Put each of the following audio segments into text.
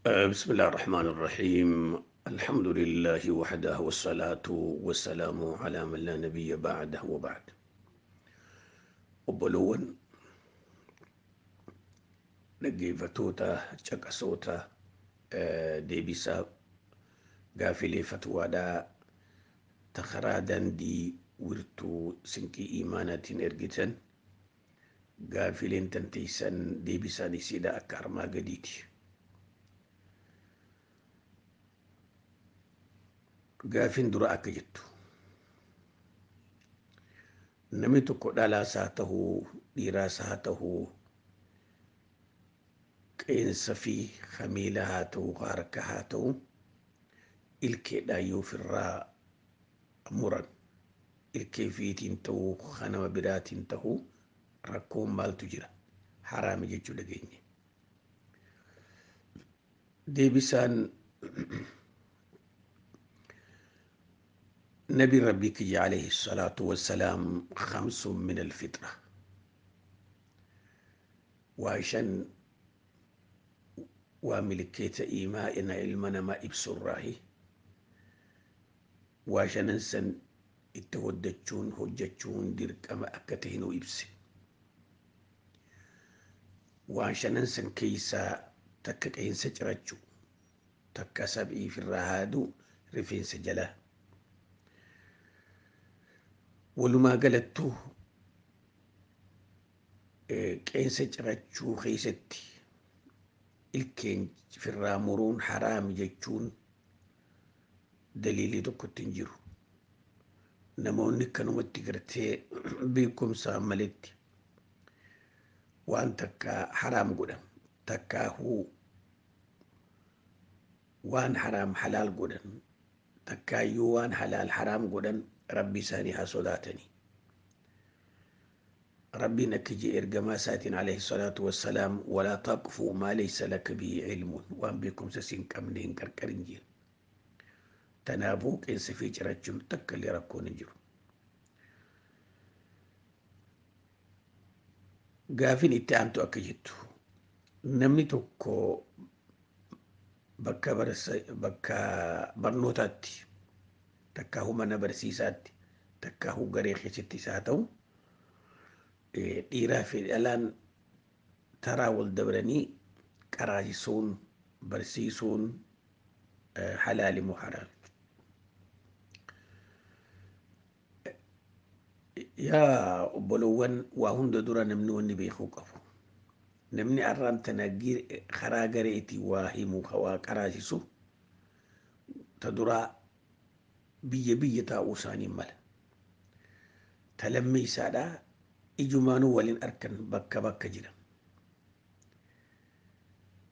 بسم الله الرحمن الرحيم. الحمد لله وحده، والصلاة والسلام على من لا نبي بعده، وبعد. Obboloowwan, dhaggeeffattoota, caqasoota, deebisaa gaafilee fatwaadhaa ta karaa daandii wirtuu sinqii imaanaatiin ergitan, gaafileen tanteessan deebisaan isiidha akka armaa gadiiti. Gaafin dura akka jettu, namni tokko dhalaas haa ta'uu, dhiiraas haa ta'uu, qeensa fi kamiila haa ta'uu, harka haa ta'uu, ilkeedhaan yoo ofirraa muran, ilkee fiitiin ta'uu, kanama biraatiin ta'uu, rakkoon maaltu jira? Haraami jechuu dhageenye. Deebisaan نبي ربك عليه الصلاة والسلام: خمس من الفطرة، وعشان وملكيت إيمائنا ilma namaa ibsurraahi waa shanan san itti hojjechuun hojjechuun dirqama akka ta'e nu ibse. Waan shanan san keessaa takka qeensa cirachuu, takka sab'iif irraa haaduu rifeensa jalaa. Walumaa galattuu qeensa cirachuu keessatti ilkeen firraa muruun haraami jechuun daliilii tokkotti hin jiru. Namoonni kanumatti gartee beekumsaan maletti waan takka haraam godhan, takkaahuu waan haraam halaal godhan, takkaayyuu waan halaal haraam godhan, rabbi isaanii haa sodaatanii. Rabbiin akka jee ergamaa isaatiin عليه الصلاة والسلام: ولا تقف ما ليس لك به علم, waan beekumsa siin qabne hin qarqarin jeen. Tanaafuu qeensa fi cirachuun takka illee rakkoon hin jiru. Gaafin itti aantu akka jettu, namni tokko bakka barnootaatti, takkaahuu mana barsiisaatti, takkaahuu garee keessatti isaa ta'u, dhiiraa fi dhalaan taraa wal dabranii qaraasisuun, barsiisuun halaali moo haraam? Yaa obboloowwan, waa hunda dura namni wanni beekuu qabu. Namni arraan tana karaa gareetii waa himu, waa qaraasisu, ta duraa biyya biyya taa'uu isaanii mala. Ta lammeessaadhaa ijumaanuu waliin arkan, bakka bakka jira.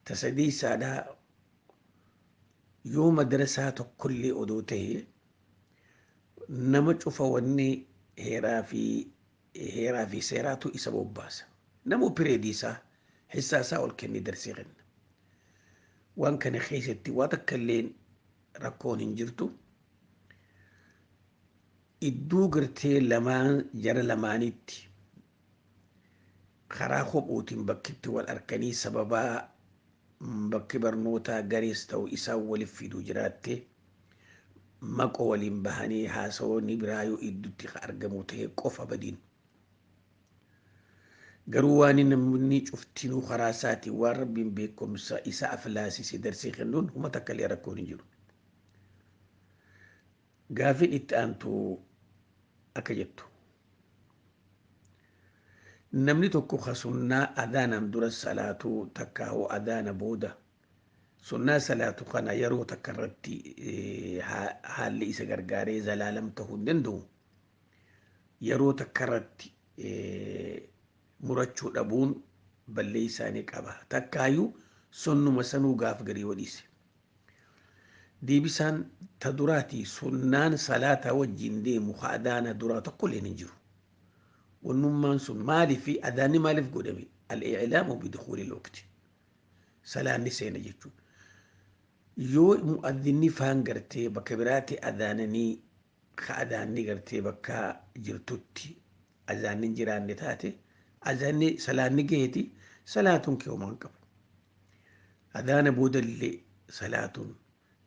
Ta sadeessaadhaa yoo madrasaa tokkollee odoo ta'e, nama cufa wanni heeraa fi seeraatu isa bobbaasa. Namu pireedii isaa, hissaa isaa ol kennee darsee kenna. Waan kana keessatti waa takka illee rakkoon hin jirtu. Iddoo gartee lamaan jara lamaanitti karaa kophuutiin bakkitti wal arkanii, sababaa bakki barnootaa garees ta'u isaan waliif fiduu jiraatte, maqoo waliin bahanii haasawoonni biraa yoo idduutti argamu ta'e qofa badiin. Garuu waan namni cuftinuu karaa isaatiin waan rabbiin beekumsa isa aflaasise darsee kennuun huma takka illee rakkoon hin jiru. Gaafin itti aantu akka jettu, namni tokko ka sunnaa adaanaan dura salaatuu, takka hoo adaana booda sunnaa salaatu kana yeroo takka irratti haalli isa gargaaree zalaalam ta'uu hin danda'u. Yeroo takka irratti murachuu dhabuun balleessaa ni qaba? Takkaayyuu sunnuma sanuu gaaf garii wadhiise. Deebisaan ta duraati, sunnaan salaataa wajjin deemu ka adaana duraa tokko illee hin jiru. Wannummaan sun maaliif, adaanni maaliif godhame? الإعلام بدخول الوقت, salaanni seena jechuudha. Yoo mu'adhinni faan gartee bakka biraatti adaananii, ka adaanni gartee bakka jirtutti azaanni hin jiraanne taate, azaanni salaanni gaheeti, salaatuun kee homaa hin qabu. Adaana boodallee salaatuun,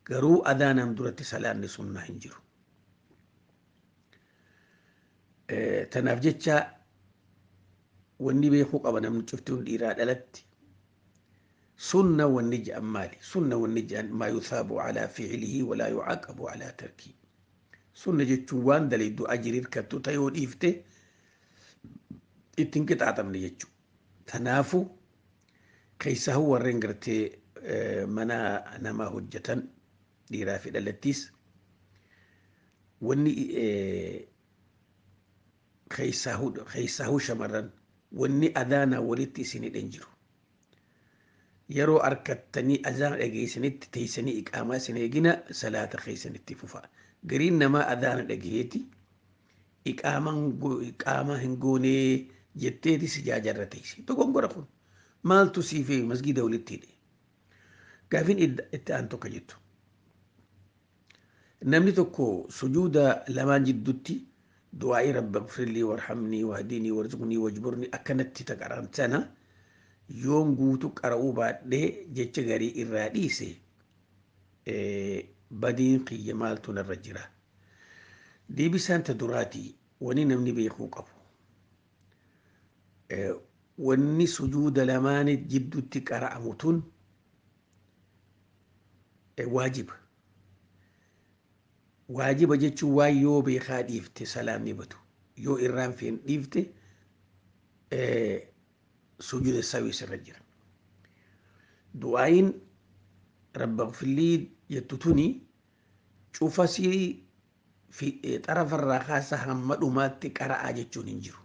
garuu adaanaan duratti salaanni sunnaa hin jiru. Tanaaf jecha wanni beekuu qaba namni cuftuun dhiiraa dhalatti, sunna wanni je'an maali? Sunna wanni je'an maa yuthaabu calaa ficilihi walaa yucaaqabu calaa tarkii. Sunna jechuun waan dalaydu ajrii hirkattu ta yoo dhiifte ittiin qixaaxamne jechuudha. Tanaafu keessaahu warreen gartee mana namaa hojjetan dhiiraa fi dhalattiis, wanni keessaahu shamarran, wanni adaanaa walitti isin hidhan jiru. Yeroo arkattanii azaana dhageessanitti teessanii iqaamaa isin eegina, salaata keessanitti fufa. Gariin namaa adaana dhageeti iqaamaa hin goonee jetteeti si jaajarra teessi. Dogongora kun maaltu sii fi masgiida walitti hidhe? Gaafiin itti aan tokko jettu. Namni tokko sujuuda lamaan jidduutti du'aa'ii "rabbi ighfirlii warhamnii wahdinii warzuqnii wajburnii" akkanatti taqaraan sana yoon guutu qara'uu baadhee jecha garii irraa dhiise, badiin kiyya maaltu narra jira? Deebisaan ta duraatii, wani namni beekuu qabu, wanni sujuuda lamaanii jidduutti qara'amu tun waajiba. Waajiba jechuun waan yoo beekaa dhiifte salaamni badu. Yoo irraan feen dhiifte sujuuda sawii sirra jira. Du'aayin "rabbi ighfirlii" jettu tuni cufasii xarafarraa kaasa hamma dhumaatti qara'aa jechuun hin jiru.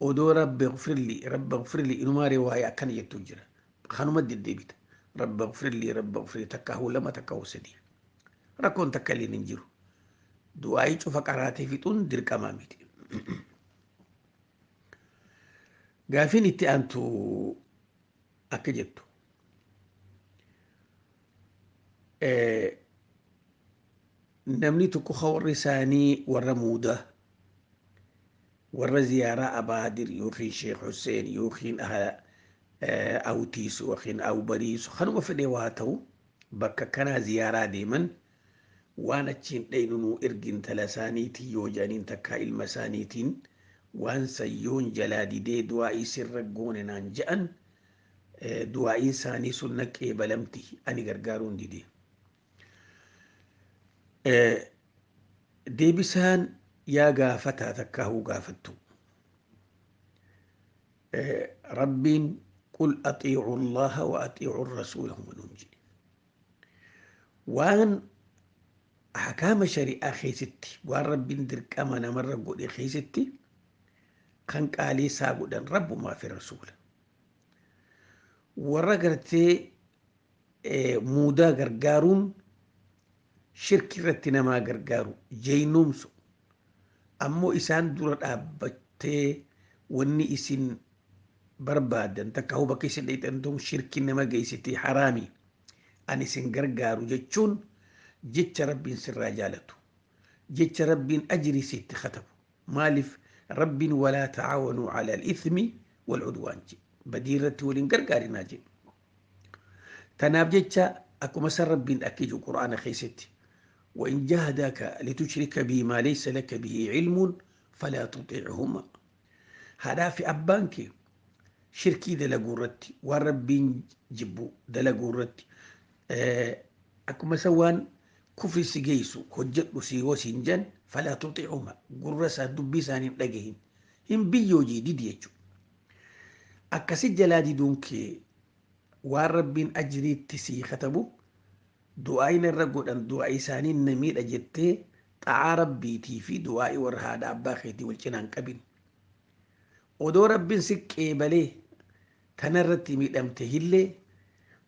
Odoo "rabbi ighfirlii, rabbi ighfirlii" inumaa riwaaya akkana jettu jira. Kanuma deddeebita. "Rabbi ighfirlii, rabbi ighfirlii" takka huu lama, takka huu sadii. Rakkoon takka illee hin jiru. Du'aayii cufa qaraatee fixuun dirqamaa miti. Gaafiin itti aantu akka jettu, namni tokko warri isaanii warra muudaa, warra ziyaaraa Abaadir yookiin Sheekh Hussein yookiin Awtiisu yookiin Awbariisu, kanuma fedhee waa ta'u, bakka kanaa ziyaaraa deeman, waan achiin dhaynu nuu ergi intala isaaniitiin yoo jedhaniin, takkaa ilma isaaniitiin, waan sayyoon jalaa didee du'aa'ii sirra goone naan je'an, du'aa'iin isaanii sun na qeebalamti ani gargaaruun didee? Deebisaan yaa gaafataa takkaa huu gaafattu, Rabbiin "qul axiicu Allaha wa axiicu rasuula" huma nuun jedhe. Waan ahkaama shari'aa keessatti, waan Rabbiin dirqama namarra godhe keessatti, kan qaalii isaa godhan Rabbumaa fi rasuula. Warra gartee muudaa gargaaruun shirki irratti namaa gargaaru jeynoomsu. Ammoo isaan dura dhaabbattee wanni isin barbaadan takka hoo bakka isin dhayxan tun shirki nama geessiti, haraami, ani isin gargaaru jechuun jecha Rabbiin sirraa jaalatu, jecha Rabbiin ajrii sitti katabu. Maaliif? Rabbiin "walaa ta'aawanuu ala al-ithmi wal udwaan" jedhe, badii irratti waliin gargaarinaa jedhe. Tanaaf jecha akkuma san Rabbiin akka iju Qur'aana keessatti "وإن جاهداك لتشرك بي ما ليس لك به علم فلا تطعهما". Haadhaa fi abbaan kee shirkii dalaguu irratti, waan Rabbiin jibbu dalaguu irratti, akkuma san waan kufri si geessu hojjedhu si yoo siin jan, فلا تطعهما, gurra isaa dubbii isaanii hin dhagahin, hin biyyoo jii didi jechuudha. Akkasi jalaa diduun kee waan Rabbiin ajriitti sii katabu, du'aayin irra godhan du'aa isaanii na miidha jettee xa'aa Rabbiitii fi du'aa'ii warra haadha abbaa keetii wal cinaan qabin. Odoo Rabbiin si qeebalee tanarratti miidhamte illee,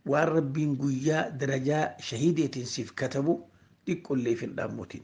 waan Rabbiin guyyaa darajaa shahiideetiin siif katabu xiqqollee hin dhaammotin.